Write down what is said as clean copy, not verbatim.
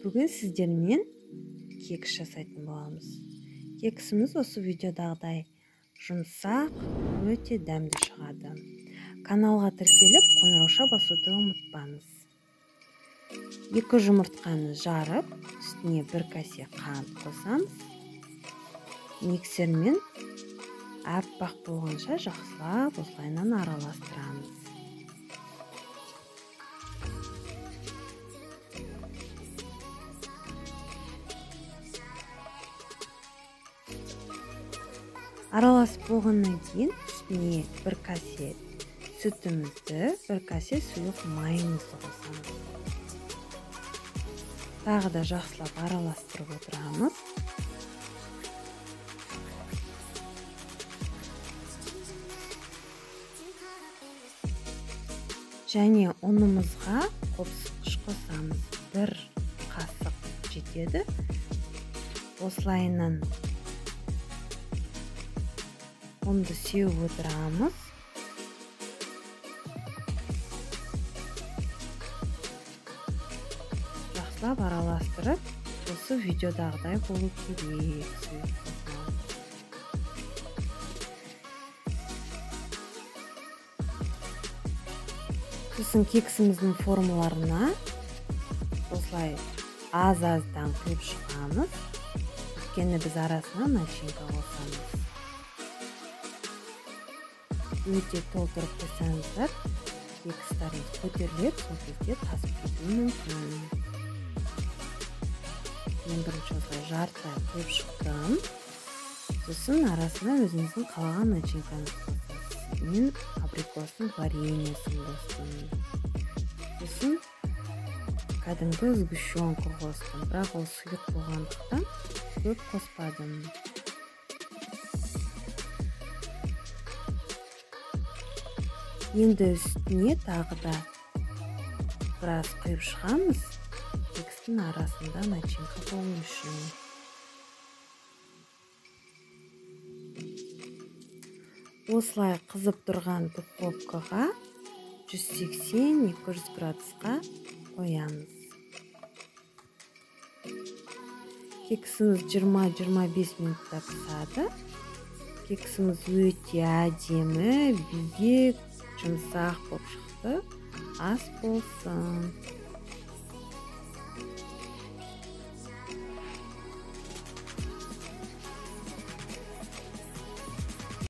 Бүгін сіздермен кекс жасайтын боламыз. Кексіміз осы видеодағыдай жұмсақ, өте дәмді шығады. Каналға тіркеліп, қоңырауша басуды ұмытпаңыз. 2 жұмыртқаны жарып, үстіне 1 кесе қант қосамыз. Миксермен аппақ болғанша жақсылап осылайынан араластырамыз. Араласып болғаннан кейін үстіне 1 кесе сүтімізді, 1 кесе сұйық майымызды қосамыз. Тағы да жақсылап араластырып отырамыз. Және ұнымызға қопсытқыш қосамыз. 1 қасық жетеді. Осылайынан ұнды сеуіп отырамыз. Жақсылап араластырып, осы видеодағыдай болу керек сұйықтығы. Сосын кексіміздің формаларына осылай аз-аздан құйып шығамыз. Өйткені біз арасына начинка қосамыз. Өте толтырып қойсаңыздар, кекстарыңыз көтеріледі, сол кезде тасып кетуі мүмкін. Мен бірінші осылай жартылай құйып шықтым. Сосын арасына өзіңіздің қалаған начинкаңызды қосасыз. Мен абрикостың вареньесін қостым. Сосын кәдімгі сгущенка қостым, бірақ ол сұйық болғандықтан көп қоспадым. Енді үстіне тағы да біраз құйып шығамыз, кекстің арасында начинка болу үшін. Осылай қызып тұрған духовкаға 180-200 градусқа қоямыз. Кексіміз 20-25 минутта пісады. Кексіміз өте әдемі, биік, жұмсақ болып шықты. Ас болсын.